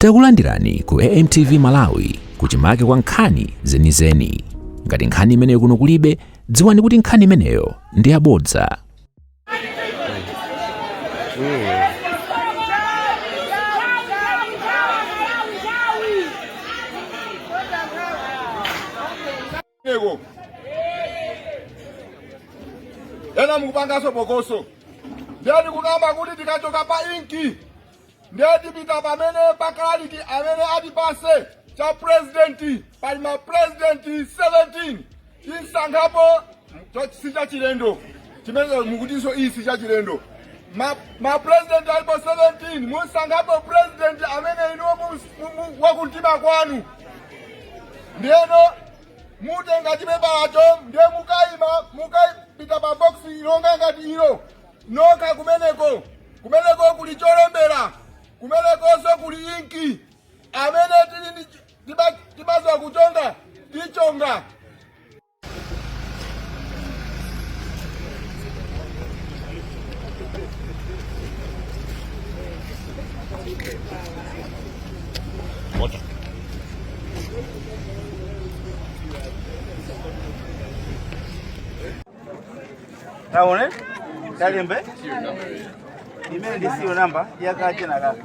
Takulandirani ku AMTV Malawi kuchimake kwa nkhani zenizeni. Ngati nkhani imeneyo kuno kulibe, dziwani kuti nkhani imeneyo ndi yabodza. Eko. Ena mukupangaso bokoso. Ndiye tikukamba kuti tikachoka pa inki ndiye tipita pamene pakalaliki amene atipase cha president pali ma president 17 tisankhapo si cha chilendo chimene mukutinso iyi si cha chilendo ma president alipo 17 musankhapo president amene inuwo wakumtima kwanu. Ndiyeno mutenga chipepalacho, ndiye mukayima, mukapita pa box ilonga ngati ilo nokha. Kumeneko kuli cholembera, kumenekonso kuli inki. Amene tili ndi timadziwa kuchonga, tichonga. Taone talembe imene ndi serial number yakachena kaka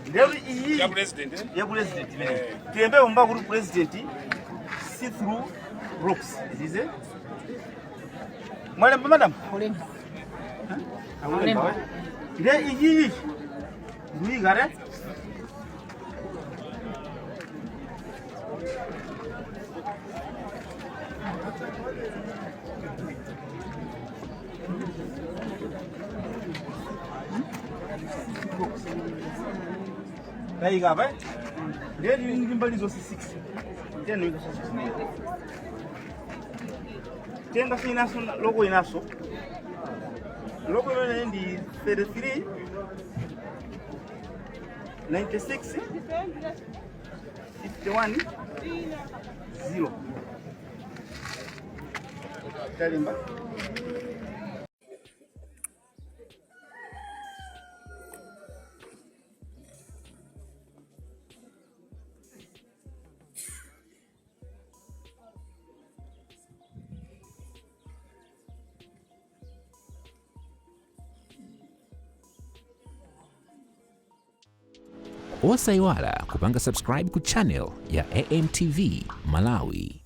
ndeu iyi Ya president, eh? Ya president imene tilembe umba kuti president see through rocks izize mwalemba, madam? Kulemba. Akulemba we nde iyiyi ndiyikare. Tayika apa ndiye ndi mbali zonse 6 tena ika 6 tenga inaso logo, inaso logo imene ndi 33 96 51 0 talimba. Osayiwala kupanga subscribe ku channel ya AMTV Malawi.